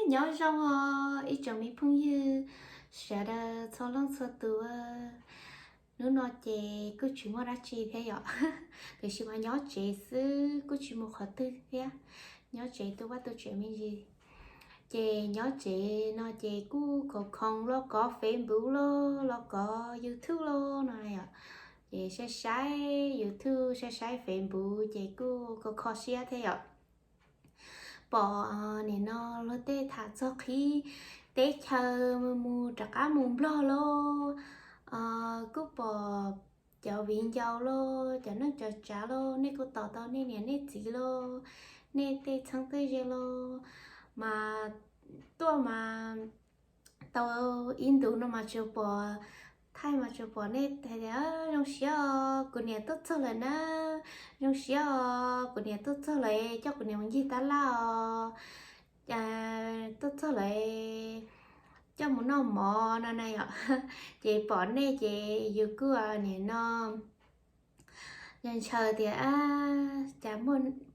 Nyob zoo os ib tsoom me phooj ywg sawv daws txhua leej txhua tus. Hnub no ces kuj tsis muaj dab tsi thiab yom, tiam sis mas nyob tsev xwb kuj tsis mus qhov twg thiab. Nyob tsev tu vaj tu tsev me ntsis. Ces nyob tsev no ces kuj khoom khoom los kov Facebook los, los kov YouTube los no yom. Ces saib saib YouTube, saib saib Facebook ces kuj kho kho siab thiab yom. Pom nim no luag tej tham txog qhib teb chaws mus rov qab mus Nplog los, kuj pom cov viv ncaus los, cov neej cov tsav los, nej kuj tos tau nej niam nej txiv los, nej tej txheeb tej ze los, mas tuaj mas tau ib ntus no mas tsuas pom, thaij mas tsuas pom nej hais tias zoo siab os kuv niam tuaj txog lawm na, zoo siab os kuv niam tuaj txog lawm, coj kuv niam mus ncig tab laj os, tuaj txog lawm, coj mus noj mov no na yom. Ces pom nej ces yus kuj nim no ntshaw tias cas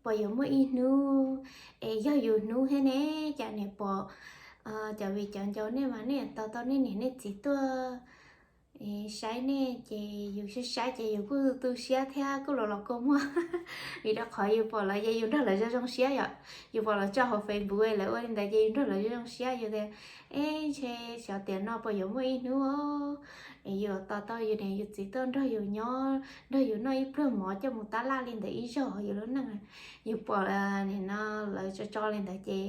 puas yuav muaj ib hnub es yog yus hnub thiab ne, cas niam pom cov viv cov ncaus nej mas nej tos tau nej niam nej txiv tuaj saib nej ces yus saib saib ces yus kuj tu siab thiab kuj los los kua muag, vim rau qhov yus pom lawv ces yus nrog lawv zoo zoo siab yom. Yus pom lawv tso hauv Facebook lawv ua li ntawd ces yus nrog lawv zoo zoo siab, yus tias, eb, ntshe xyov tiam no puas yuav muaj ib hnub es yus tos tau yus niam yus txiv tuaj nrog yus nyob, nrog yus noj ib pluag mov coj mus tab laj li ntawd ib zaug yus lub neej. Yus pom nim no lawv tso tso li ntawd ces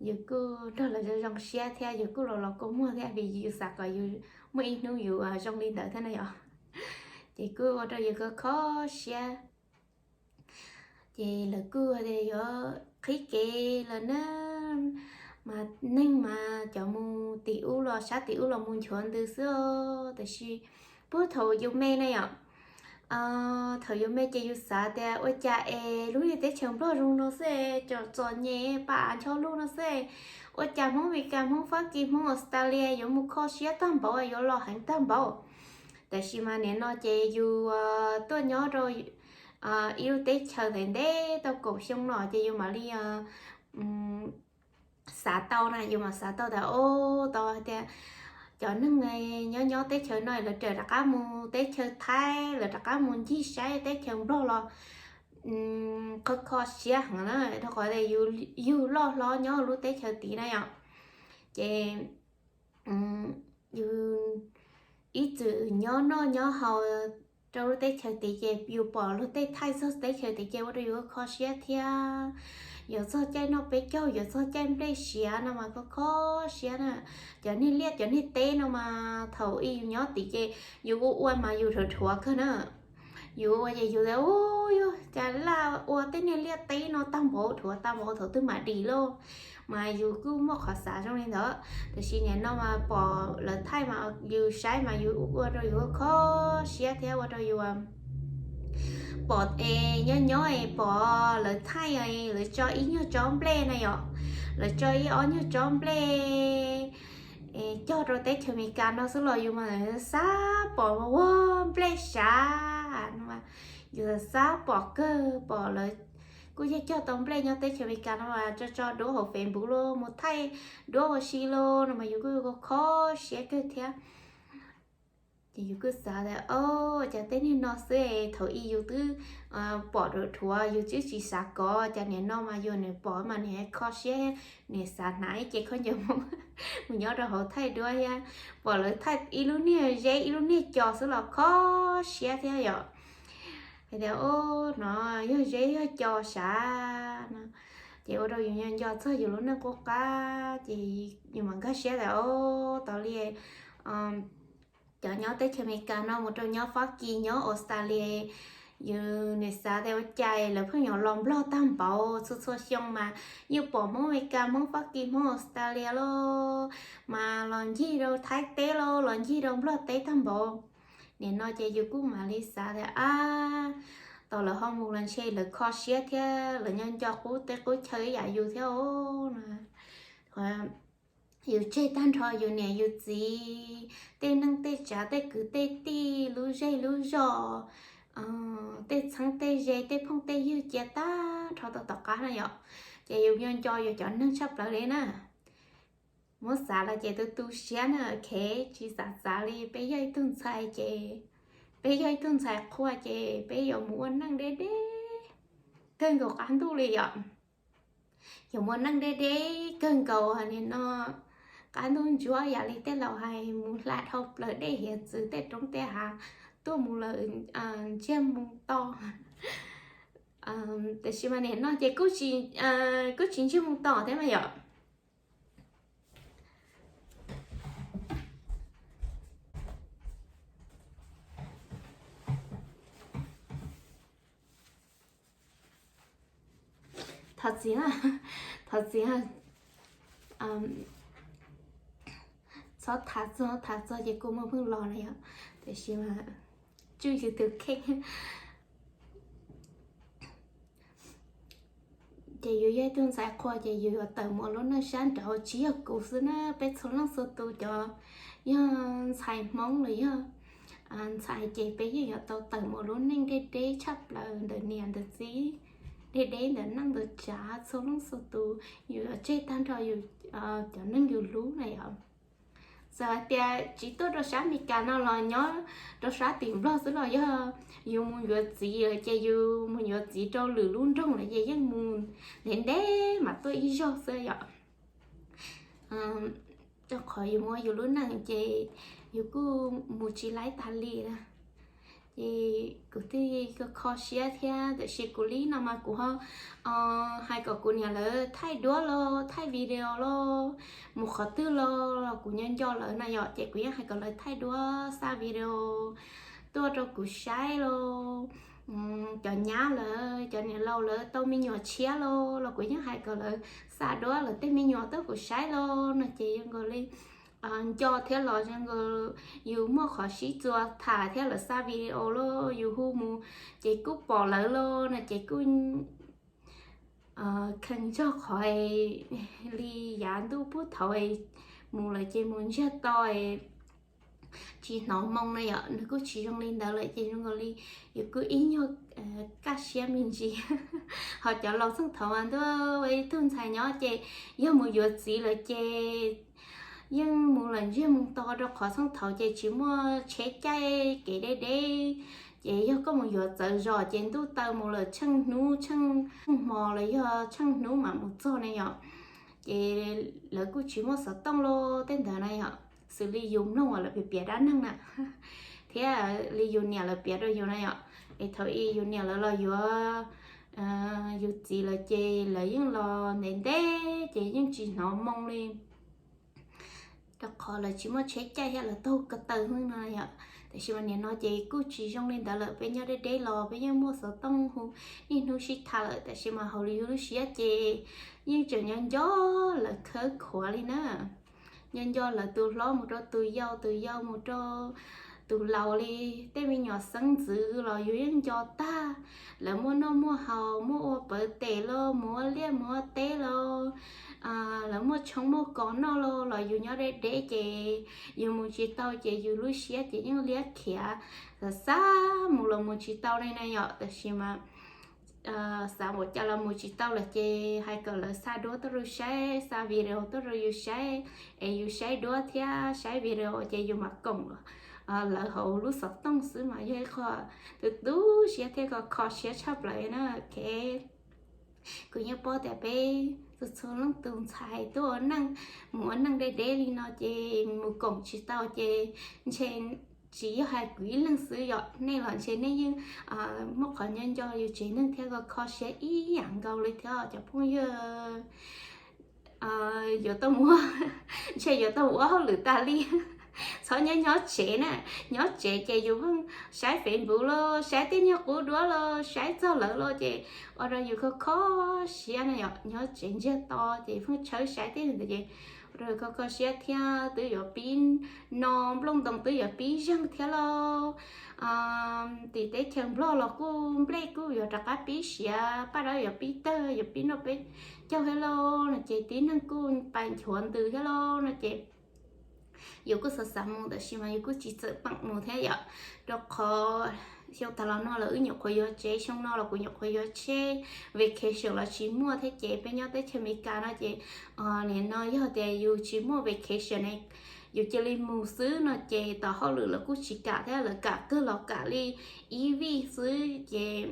yus kuj nrog lawv zoo zoo siab thiab yus kuj los los kua muag thiab vim yus xav kom yus muaj ib hnub yus zoo li ntawd thiab na yom. Ces kuj ua rau yus kho kho siab. Ces lawv kuj tias yuav qhib kev lawm na, mas neeg mas cov mus tim ub los sab tim ub los mus nchuav ntws xwb os. Tiam sis puag thaum yus me na yom, thaum yus me ces yus xav tias ua cas es lub niag teb chaws Nplog zoo no xwb, cov txom nyem pam ncho lug no xwb, ua cas Hmoob Amelikas, Hmoob Fab Kis, Hmoob Australia yuav mus kho siab tag npaum, yuav los heev tag npaum. Tiam sis mas nim no ces yus tuaj nyob rau ib lub teb chaws ntev ntev tau kaum xyoo no ces yus mam li xav tau na, yus mam xav tau tias, o, tau hais tias cov neeg nyob nyob teb chaws no lawv rov qab mus teb chaws Thaib, lawv rov qab mus ncig saib teb chaws Nplog los kho kho siab heev na, rau qhov tias yus loj hlob nyob lub teb chaws tid na yom. Ces yus ib txwm nyob noj nyob haus rau lub teb chaws tid ces yus pom luag tej thaij txog teb chaws tid ces ua rau yus kho siab thiab. Yuav txog caij noj peb caug, yuav txog caij nplej siav no mas kho kho siab na. Cov niag liaj cov niag teb no mas thaum ub yus nyob tid ces yus ua ua mas yus dhuav dhuav kawg na. Yus ua ces yus tias, u, yog cas laj ua tej niag liaj teb no tag npaum, dhuav tag npaum, thaum twg mam dim lauj. Mas yus kuj muaj qhov xav zoo li ntawd. Tiam sis nim no mas pom lawv thaij mas yus saib mas yus ua rau yus kho siab thiab ua rau yus pom es nyob nyob es pom lawv thaij lawv tso ib nyuag tsob nplej na yom, lawv tso ib ob nyuag tsob nplej cog rau teb chaws Amelikas no xwb los yus mas xav pom ua nplej sav no, yus xav pom kawg, pom lawv kuj yog cog tau nplej nyob teb chaws Amelikas no mas tso tso duab hauv Facebook los mus thaij duab ua si los no mas yus kuj kho siab kawg thiab. Ces yus kuj xav tias, o, cas tej niag no xwb thaum ub yus twb pom dhuav dhuav yus twb tsis xav kov, cas nim no mas yus nim pom mas nim kho siab, nim xav hnav ib ce khaub ncaws Hmoob mus nyob rau hauv thaij duab thiab. Pom lawv thaij ib lub niag zeb ib lub niag co xwb los kho siab thiab yom. Hais tias, o, no yog zeb yog co sav no, ces ua rau yus nco nco txog yus lub neej qub qab ces yus mam nkag siab tias, o, tas li cov nyob teb chaws Amelikas no mus rau nyob Fab Kis nyob Australia, yus nim xav tias ua cas lawv pheej yuav los Nplog tag npaum, txhua txhua xyoo mas yeej pom Hmoob Amelikas, Hmoob Fab Kis, Hmoob Australia los mas los ncig rau Thaib teb los los ncig rau Nplog teb tag npaum. Nim no ces yus kuj mam li xav tias, ab, tau lawv ho mus los ntshe lawv kho siab thiab lawv nyob nco qub teb qub chaw ib yam yus thiab os. Yus tseg tag nrho yus niam yus txiv, tej neej tej tsav, tej kwv tej tij, lub zej lub zos, tej txheeb tej ze, tej phooj tej ywg cia tag nrho tau tom qab na yom. Ces yus nco nco yus cov neeg tshaj plaws li na. Muab xav los ces tu tu siab na, khev tsis xav xav li. Peb yog ib tug ntxhais ces, peb yog ib tug ntxhais qhua ces peb yuav mus ua neej deb deb kawg nkaus qab ntuj li yom. Yuav mus ua neej deb deb kawg nkaus nim no qab ntuj ntsuab, yam li tej laus hais, mus hla dhau plaws dej hiav txwv tej roob tej hav tuaj mus lawm ntsiag moo to. Tiam sis mas nim no ces kuj tsis ntsiag moo to thiab mas yom. Thov txim, thov txim. Txhob tham txog, tham txog ces kua muag pheej los na yom. Tiam sis mas tswj yus tus kheej. Ces yus yog ib tug ntxhais qhua ces yus yuav tawm mus ua lub neej sab nraud, tsis yog kuv xwb na, peb txhua leej txhua tus cov yog ntxhais Hmoob los yog ntxhais ces peb yeej yuav tau tawm mus ua lub neej deb deb tshaj plaws ntawm niam ntawm txiv, deb deb ntawm neej ntawm tsav, txhua leej txhua tus yus yuav tseg tag nrho yus cov neeg yus hlub na yom. Txawm hais tias tsis tuaj rau sab Amelikas no los nyob rau sab tim Nplog xwb los yog yus mus yuav txiv lawm ces yus mus yuav txiv rau lwm lub nroog lawm ces yeej mus ntev ntev mam tuaj ib zaug xwb yom. Rau qhov yus mus ua yus lub neej ces yus kuj mus tsis laib tas li na. Ces kuv thiaj kho siab thiab, tiam sis kuv li no mas kuv ho hais kom kuv niam lawv thaij duab los thaij video los mus qhov twg los los kuv nco nco lawv na yom, ces kuv yeej hais kom lawv thaij duab xa video tuaj rau kuv saib los, cov nyab lawv cov niam laus lawv tau me nyuam tshiab los los kuv yeej hais kom lawv xa duab lawv tej me nyuam tuaj kuv saib los no ces zoo nkaus li nco thiab los zoo nkaus yus muaj qhov sib txuas tham thiab lawv xa video los yus hu mus ces kuj pom lawv los no ces kuj kheev zog qhov li yav ntuj puag thaum mus lawm ces mus ntsiag to tsis hnov moo na yom, nws kuj tsis zoo li ntawd lawm ces zoo nkaus li yus kuj ib nyuag kaj siab me ntsis. Ho cov laus txheej thaud mas ntuj, ua ib tug ntxhais nyob ces yog mus yuav txiv lawm ces yeej mus lawm ntsiag moo to rau qhov txheej thaud ces tsis muaj tsheb caij kev deb deb. Ces yog koj mus yuav txawv zos ces ntuj taw mus lawm tsheej hnub tsheej hmo los yog tsheej hnub mam mus txog na yom. Ces lawv kuj tsis muaj xov tooj los tej ntawd na yom, xws li yus mloog uas lawv piav piav dab neeg na, thiab li yus niam lawv piav rau yus na yom. Es thaum ub yus niam lawv los yuav yus txiv lawm ces lawv yeej los ntev ntev ces yeej tsis hnov moo li. Rau qhov lawv tsis muaj tsheb caij thiab lawv taug ko taw xwb no yom. Tiam sis mas nim no ces kuj tsis zoo li ntawd lawm, peb nyob deb deb los peb yeej muaj xov tooj hu niaj hnub sib tham lawm, tiam sis mas hauv yus lub siab ces yeej tseem nco nco lawv khawb khuav li na. Nco nco lawv tus hlob mus rau tus yau, tus yau mus rau tus laus li. Tej me nyuam xeeb ntxwv los yus yeej nco tag. Lawv muaj noj muaj haus, muaj ua pawv tes los, mus ua liaj mus ua teb los, lawv muaj tshoob muaj kos noj los los yus nyob deb deb ces yus mus tsis tau ces yus lub siab ces yeej liab khiav, xav xav mus los mus tsis tau li na yom. Tiam sis mas xav npaum cas los mus tsis tau lawm ces hais kom lawv xa duab tuaj rau saib, xa video tuaj rau yus saib, es yus saib duab thiab saib video ces yus mam koom lawv hauv lub xov tooj xwb mas yog ib qho tu tu siab thiab kho kho siab tshaj plaws na. Ok, kuv yeej paub tias peb txhua txhua leej tus ntxhais tuaj ua neej, mus ua neej deb deb li no ces mus koom tsis tau ces ntshe tsis yog hais kuv ib leeg xwb yom, nej los ntshe nej yeej muaj qhov nco nco yus tsev neeg thiab kho kho siab ib yam nkaus li thiab cov phooj ywg. Yuav tau mus, ntshe yuav tau mus ua hauj lwm tas li. Txhob nyob nyob tsev na, nyob tsev ces yus pheej saib Facebook los saib tej niag qub duab los saib txog lawv los ces ua rau yus kho kho siab na yom. Nyob tsev ntsiag to ces pheej tshawb saib tej ntawd ces ua rau yus kho kho siab thiab. Twb yuav pib no nplooj ntoo twb yuav pib zeeg thiab los, tim teb chaws Nplog los kuj nplej kuj yuav rov qab pib siav, paj dawb yuav pib tawg, yuav pib noj peb caug thiab lauj no ces tib neeg kuj pais nchuav ntws thiab lauj no ces yus kuj xav xav mus tab sis mas yus kuj tsis txawm peem mus thiab yom, rau qhov Xyoo tas los no los wb nyuam qhuav yuav tsev, xyoo no los kuv nyuam qhuav yuav tsheb, vacation los tsis muaj thiab ces peb nyob teb chaws Amelikas no ces nim no yog tias yus tsis muaj vacation ne, yus cia li mus xwb no ces tom hauj lwm lawv kuj tsis kam thiab, lawv kam kawg los kam li ib vij xwb ces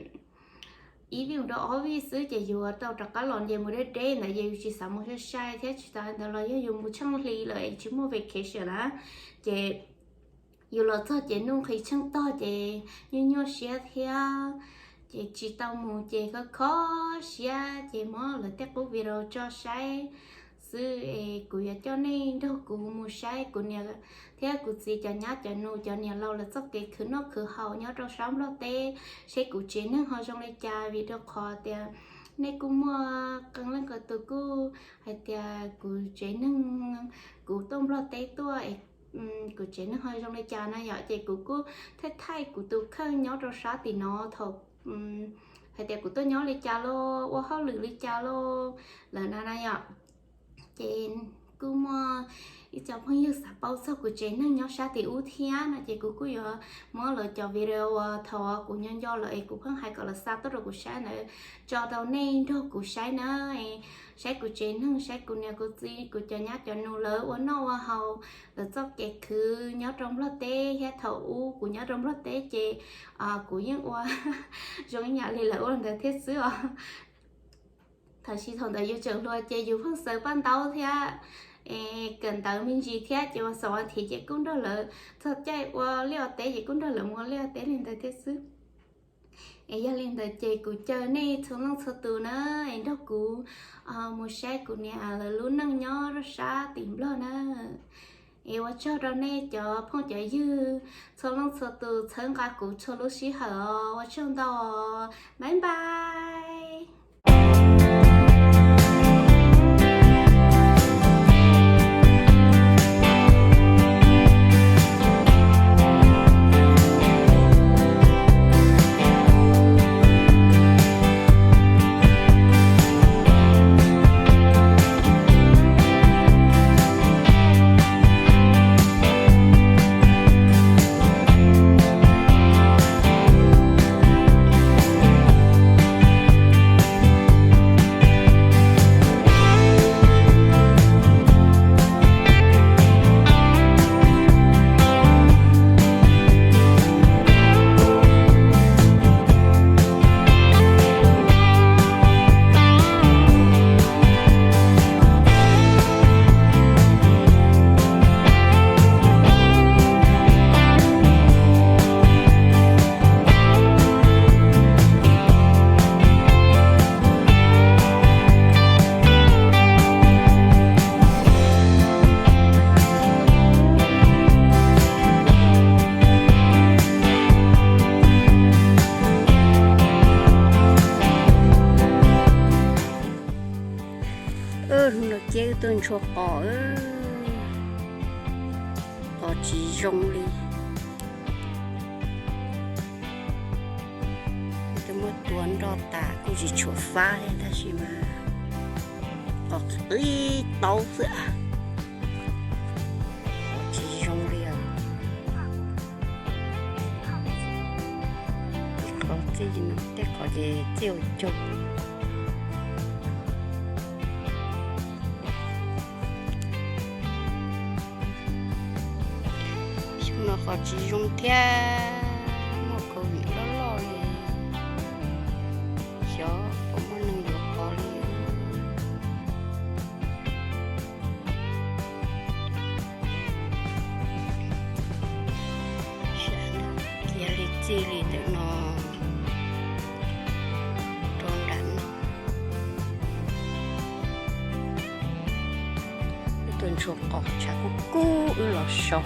ib vij mus rau ob vij xwb ces yus tau rov qab los nce mus deb deb ntawd ces yus tsis xav mus sai sai thiab. Tsis tas li ntawd los yog yus mus tsheej hli lawm es tsis muaj vacation na ces yus los txog ces nuj nqis tsheej tog ces nyuaj nyuaj siab thiab ces tsis tau mus ces kho kho siab ces muab lawv tej qub video tso saib xwb es kuv yuav coj nej nrog kuv mus saib kuv niam thiab kuv txiv cov nyab cov nus cov niam laus lawv txoj kev khwv noj khwv haus nyob rau sab Nplog teb, seb kuv tsev neeg ho zoo li cas vim rau qhov tias nej kuj muaj qee leej qee tus kuj hais tias kuv tsev neeg, kuv tuaj Nplog teb tuaj es kuv tsev neeg ho zoo li cas na yom, ces kuv kuj thaij thaij kuv tus kheej nyob rau sab tim no thaum hais tias kuv tuaj nyob li cas lauj, ua hauj lwm li cas lauj lawm na na yom. Ces kuj muaj ib co phooj ywg xav paub txog kuv tsev neeg nyob sab tim ub thiab no ces kuv kuj yuav muab lawv cov video uas thaum kuv nyob nco lawm es kuv pheej hais kom lawv xa tuaj rau kuv saib ntawd tso rau nej nrog kuv saib na. Saib kuv tsev neeg, saib kuv niam kuv txiv, kuv cov nyab cov nus lawv ua noj ua haus, lawv txoj kev khwv nyob rau Nplog teb thiab thaum ub kuv nyob rau Nplog teb ces kuv yeej ua zoo ib yam li lawv ua ntawd thiab xwb os. Tab sis thaum ntawd yus tseem hluas ces yus pheej xaws paj ntaub thiab es kawm ntawv me ntsis thiab ces ua xaum ua thiv ces kuj nrog lawv txog caij ua liaj ua teb ces kuj nrog lawv mus ua liaj ua teb li ntawd thiab xwb. Es yog li ntawd ces kuv caw nej txhua leej txhua tus na es nrog kuv mus saib kuv niam lawv lub neej nyob rau sab tim Nplog na. Es ua tsaug rau nej cov phooj cov ywg txhua leej txhua tus txhawb nqa kuv txhua lub sij hawm os, ua tsaug ntau os, bye bye. Hnub no ces wb tuaj ntshua qos, qos tsis zoo li. Twb muab tua nroj tas kuj tsis tshua fab li tab sis mas qos qis taub xwb, qos tsis zoo li os. Qos txij no tej qos ces txij ua caug. Xyoo no qos tsis zoo thiab, muaj COVID loj loj li, xyov puas muaj neeg yuav qos li. Cia li txij li ntawm no rau nram no. Wb tuaj ntshua qos tshav kub kub wb los so.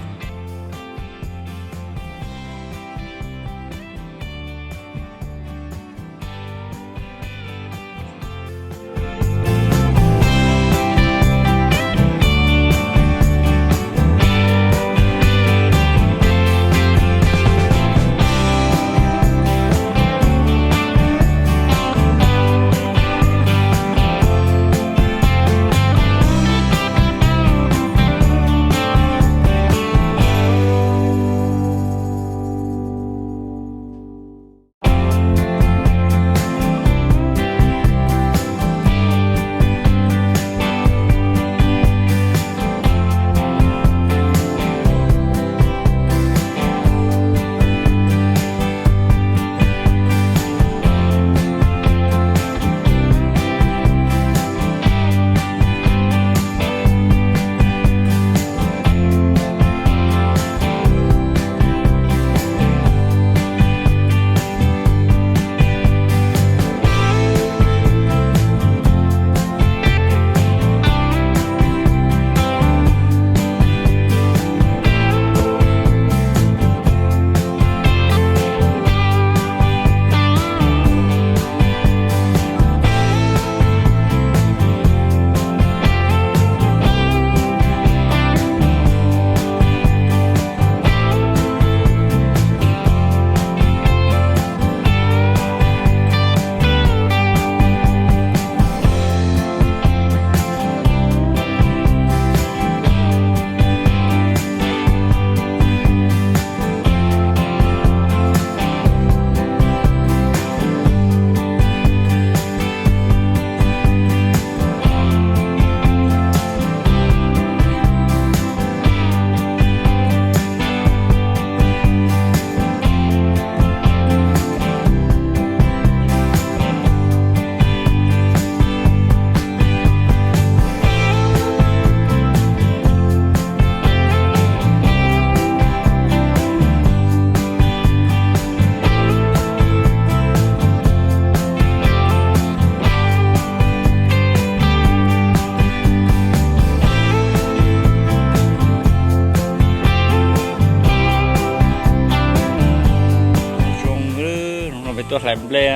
Tuaj hlais nplej.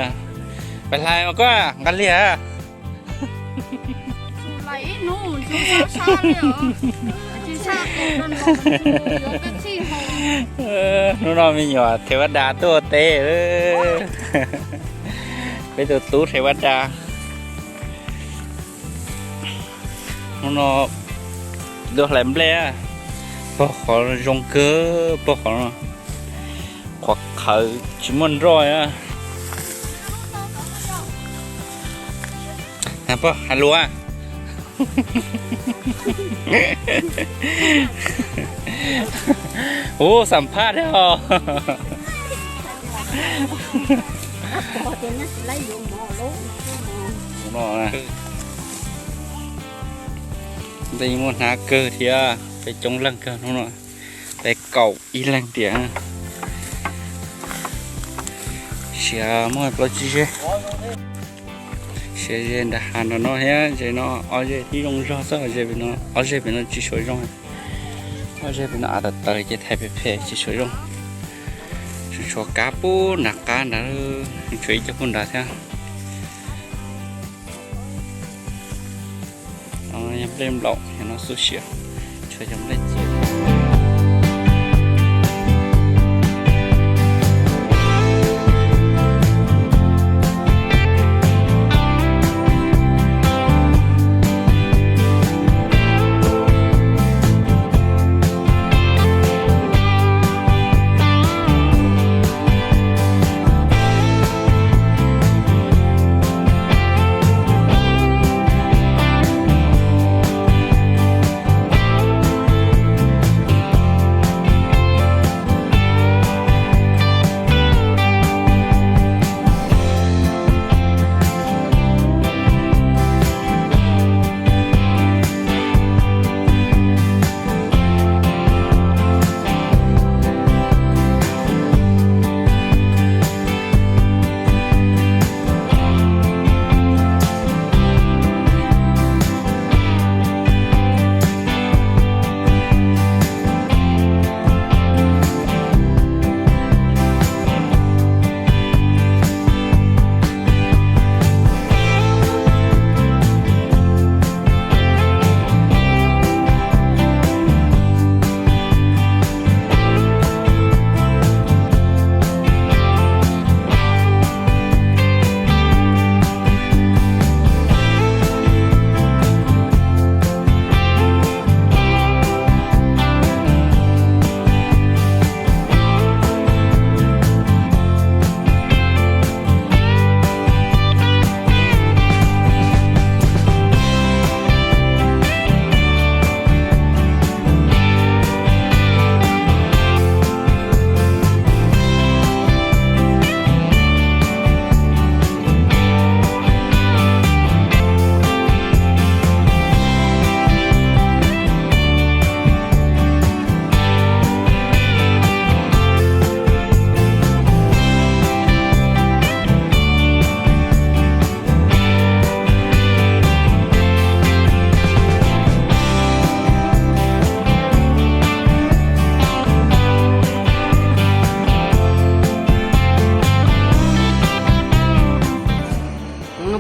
Peb hlais mas koj nqa liag. Hnub no me nyuam Thev Vaj Das tuaj ua teb. Peb tus tub Thev Vaj Das. Hnub no tuaj hlais nplej. Pog qhov zoo kawg, pog qhov no. Qhov qhawv tsis muaj nroj. Pog hais lus. Ub, xam phaj thiab os. Ntej muaj hnab kawg thiab, peb coob leej kawg hnub no, peb kaum ib leeg tiam. Siav muaj plaub tsib zej. Siav ze nram hav nram no thiab, ze no ob zej tib zoo zog xwb, ze pem no ob zej pem no tsis tshua zoo. Ob zej pem no av tawv tawv ces thaiv phem phem tsis tshua zoo. Tshuav tshuav kab pub nram qab nrad, tshuav ib co pub nrad thiab. Yog nplej nplaum, yog no xub siav, tshuav cov nplej txias.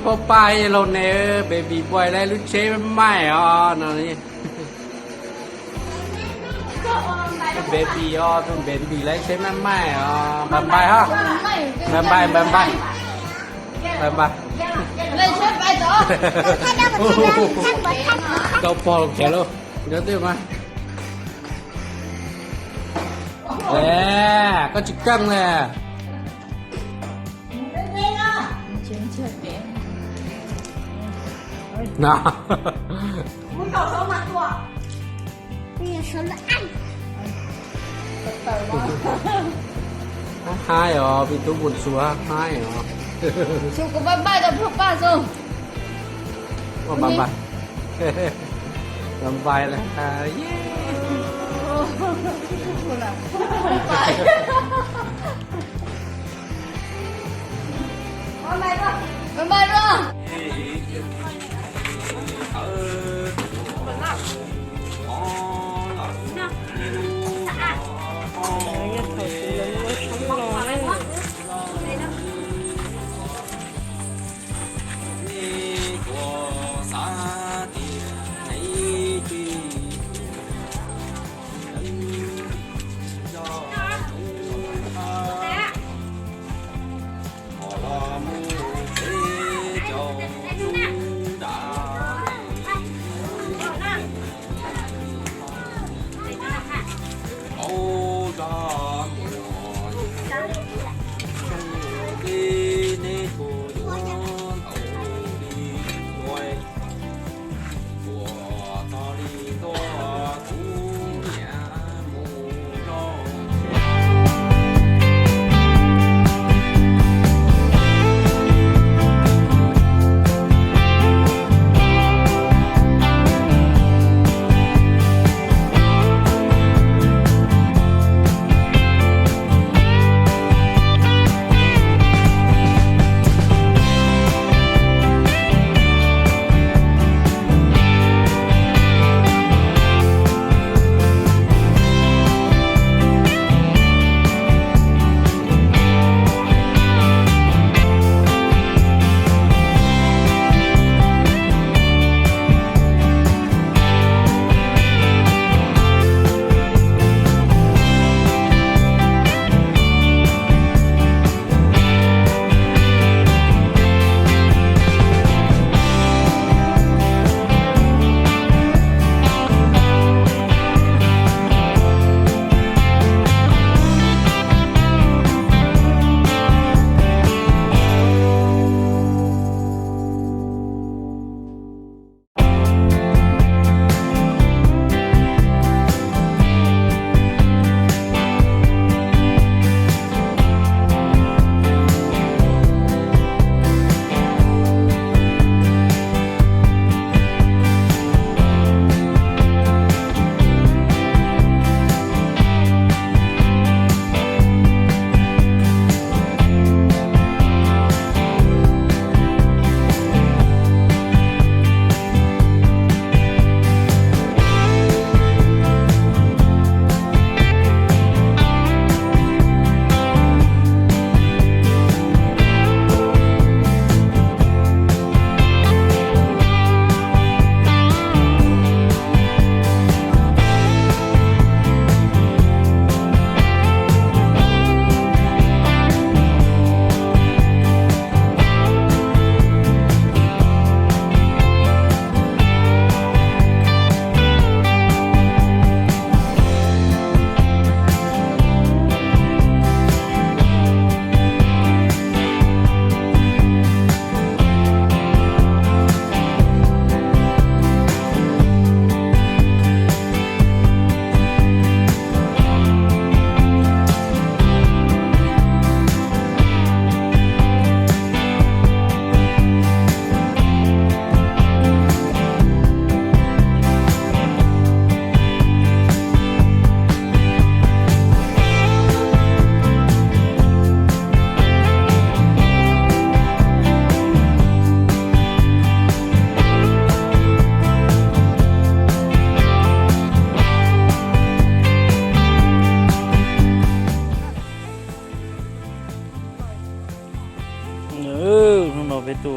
Pab pab los ne, baby boy lawv lub tsheb maj maj os no. Baby os, tus baby lawv tsheb maj maj os, npais npais ho, npais npais, npais npais, npais npais. Tau pog los khev lauj, nyob twj mas. Koj tsis keej li. Haib os, peb tub mus txua haib os. Npais npais, npais npais. Thaum twg los ua tshoob los na.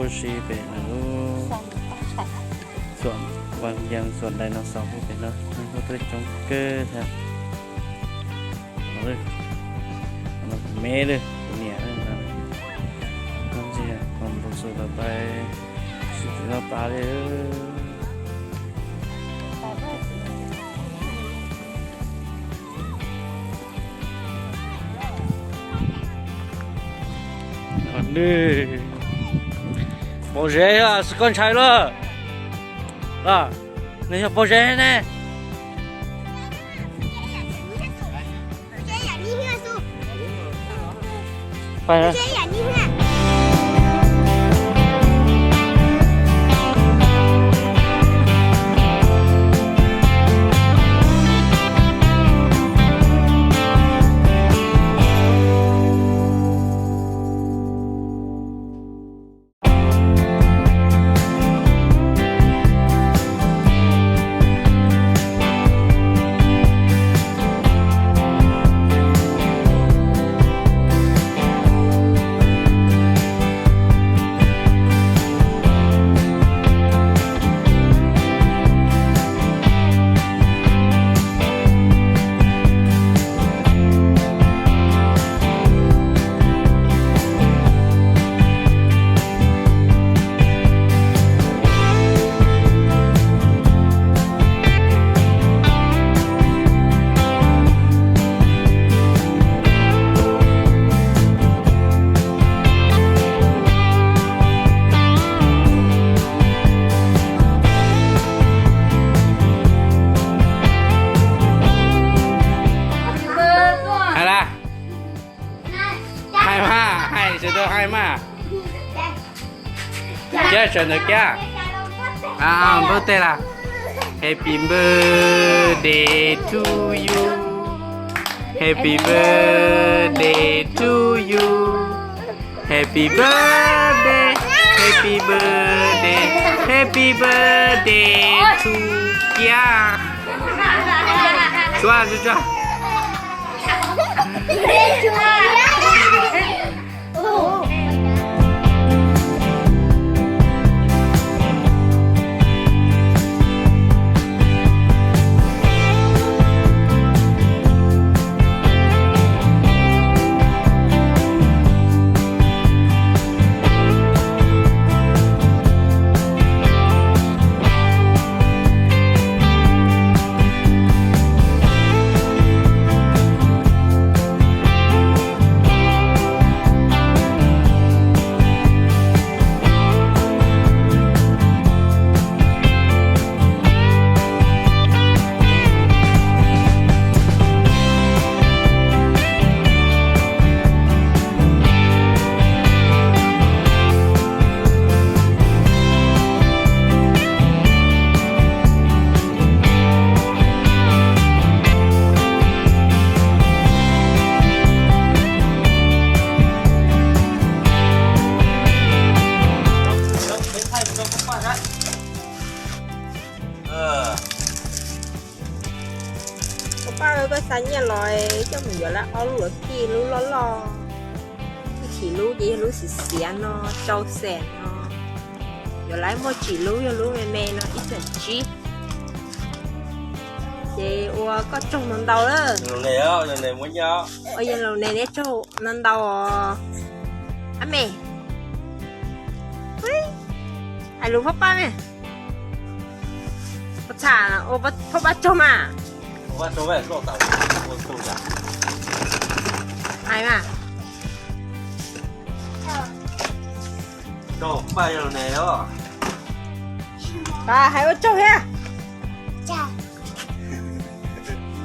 Si pem no lub xuam, vaj yees xuam dinosaur pem no, neeg tuaj coob kawg thiab. Me lawm, kuv niam no, ntsia, mus xus tau pais, tsis tau pais li. Pob zeb, koj ntshai luaj. Nws yog pob zeb ne. Hais lawm. Hais mas, hais sawv daws hais mas. Kiab sawv ntawd kiab. Npawb tej las. Happy birthday to you. Happy birthday to you. Happy birthday, happy birthday, happy birthday to kiab. Tsuag, tsuag, tsuag. Koj pab, koj xa nyiaj los coj mus yuav lawm ob lub luav kij, lub loj loj, ib chim lub ces yog lub xiav xiav no, rau xees no, yuav lawm muaj tsim lub, yog lub me me no ib txhiab tsib. Ces ua koj tsaug ntau ntau lawm. Ua yog laus nes neb tsaug ntau ntau os. Ab me, hais lus pab pab me. Ua txham ua pab pab tsaug mas. Hais mas. Hais ua tsaug thiab.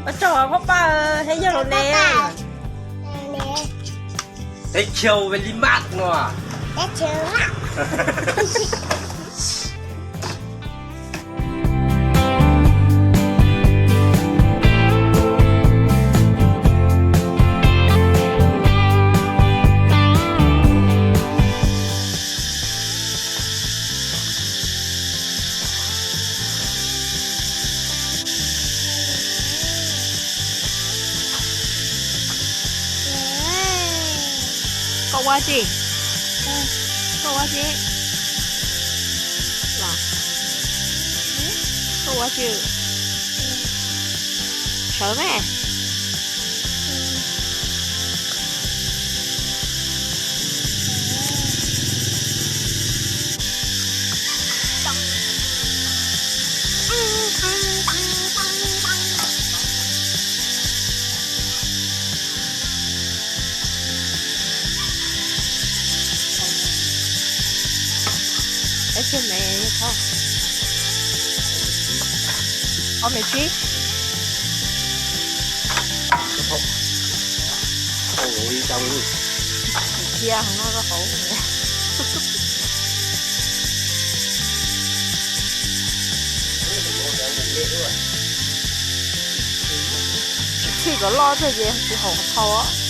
Ua tsaug pab pab thiab yog laus nes. Teb chaws ve li maj no. Koj ua tsi? Koj ua tsi? Ua tsi? Sawv me. Eb, tseg me, ob me tsib. Cia hauv no rau hauv. Tsis txhij kom loj thiab ces tsis haum qhov txhau.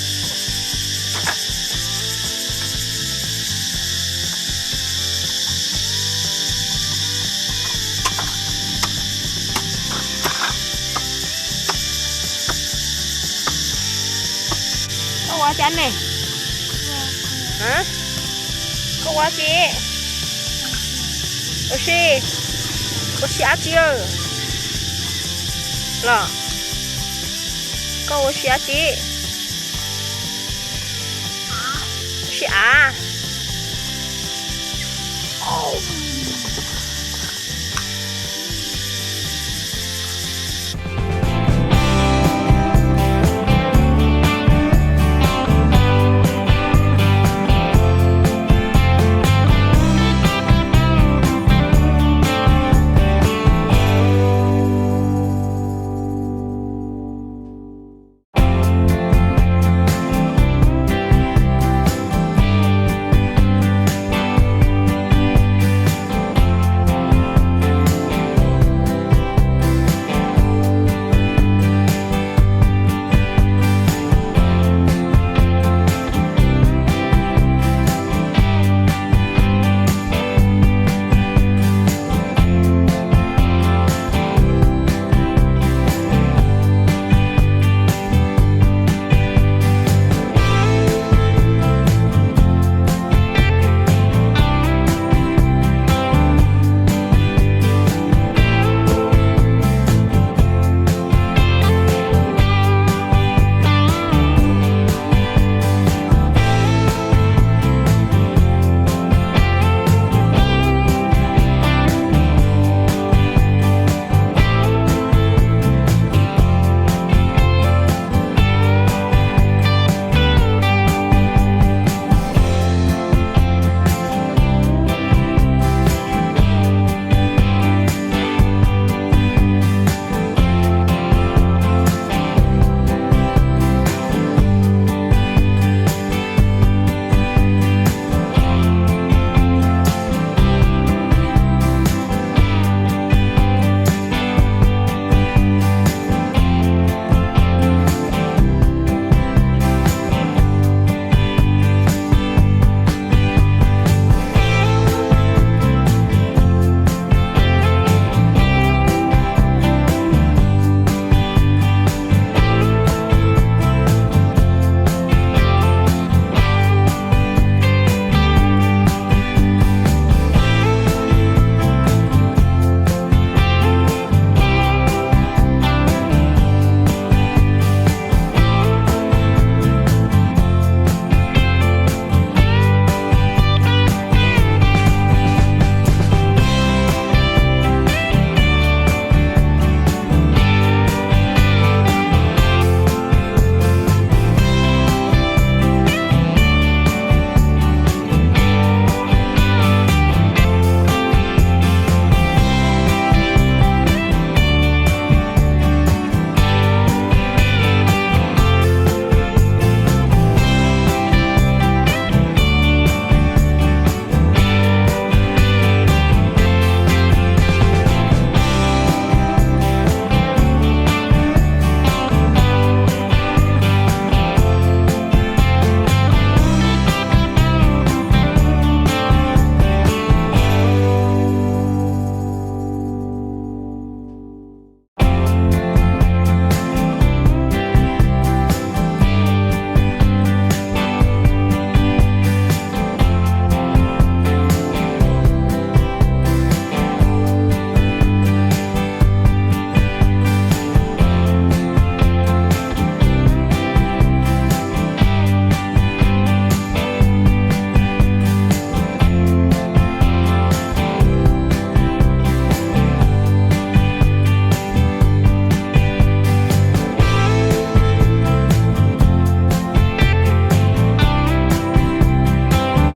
Koj ua cas ne? Koj ua tsi? Ua si, ua si dab tsi los? Koj ua si dab tsi? Ua si av.